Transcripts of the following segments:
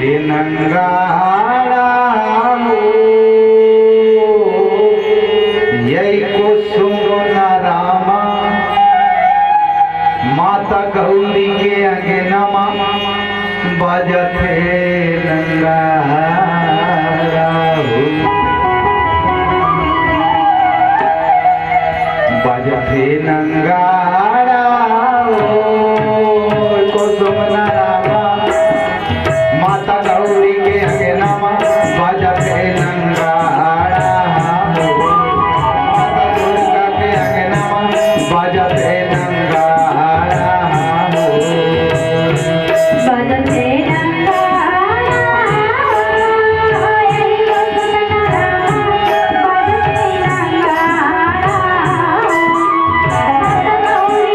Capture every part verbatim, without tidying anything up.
नंगाड़ा हो, यही कुसुम नरामा, माता गौरी के अंगना मा बजथे नंगाड़ा हो। बजथे नंगाड़ा हो, कुसुम नरामा, माता गौरी के अंगना मा बजथे नंगाड़ा हो। माता दुर्गा के अंगना मा बजथे नंगाड़ा हो। बजथे नंगाड़ा हो।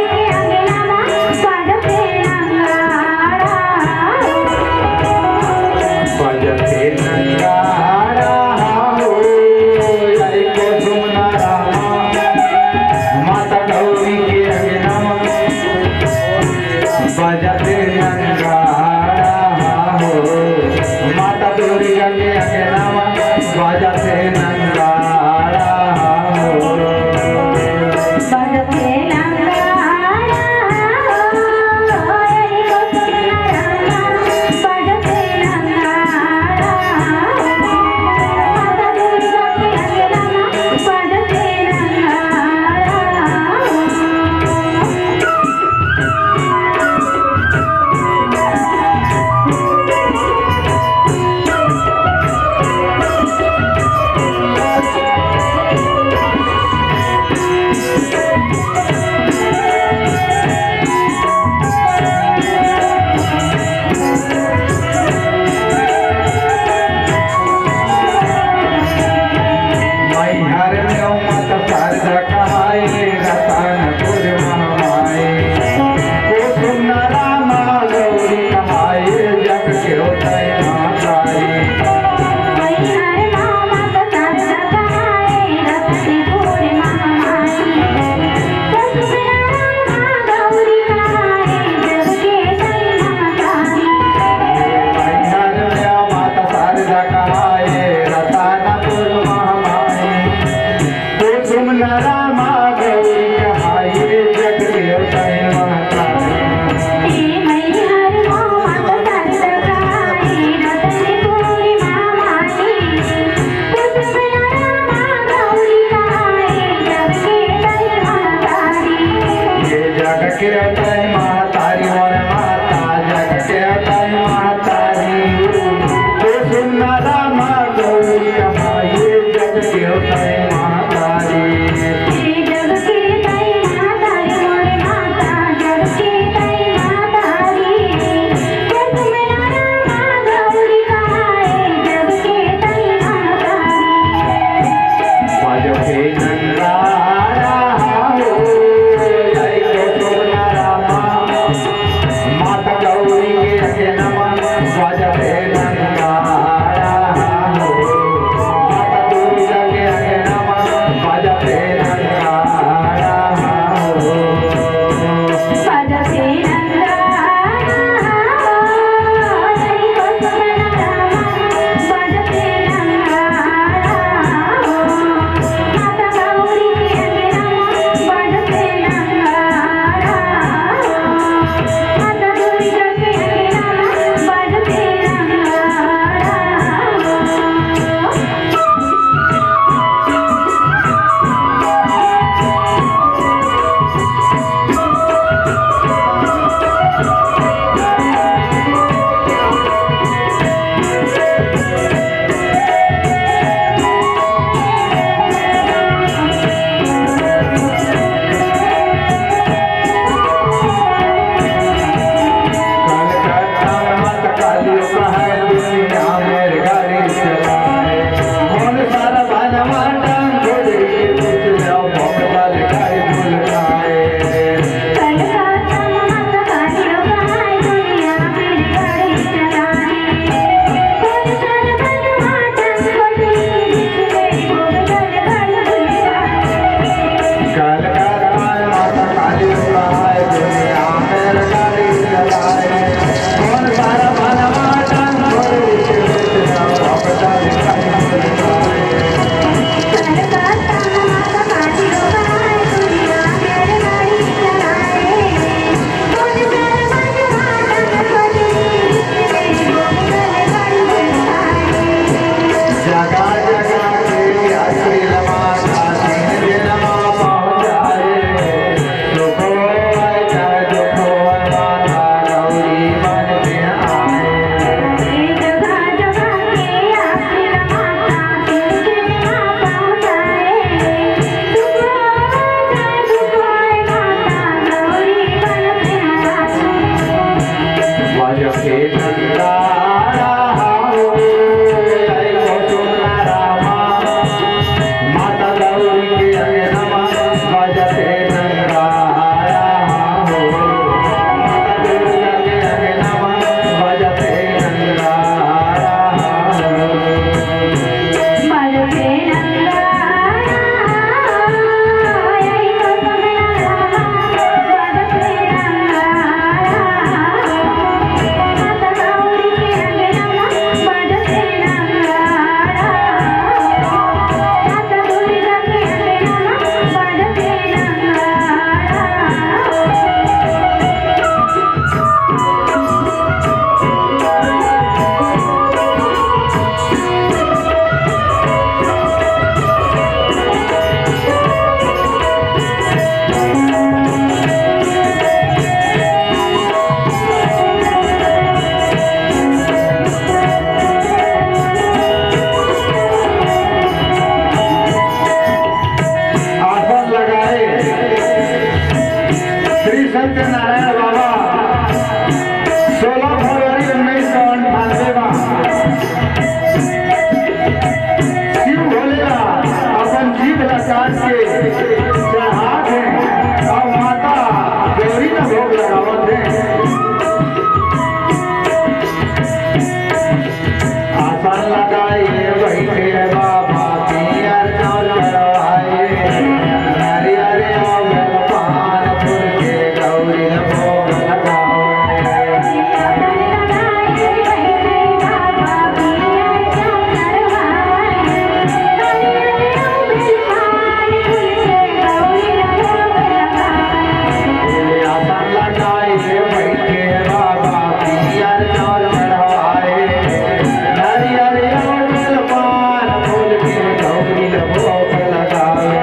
जपे नंदा राम, जय हो सोना रामा, माता गौरी के अंगनमा बजते नंदा राम, माता दुर्गा के अंगनमा बजते नंदा राम। आसन लगाए श्री सत्यनारायण बाबा सोलह फरवरी उन्नीस सौ अंठानवे मा शिव भोले ला अपन जीभ ला काट के चढ़ात हे अउ माता गौरी ला भोग लगावत हे। आसन लगाए बइठे बाबा, पियर चाउर चढ़वाए, नारियर अउ बेलपान फूल के गौरी ल भोग लगाए। आसन लगाए बइठे बाबा, पियर चाउर चढ़वाए, नारियर अउ बेलपान फूल के गौरी ल भोग लगावे।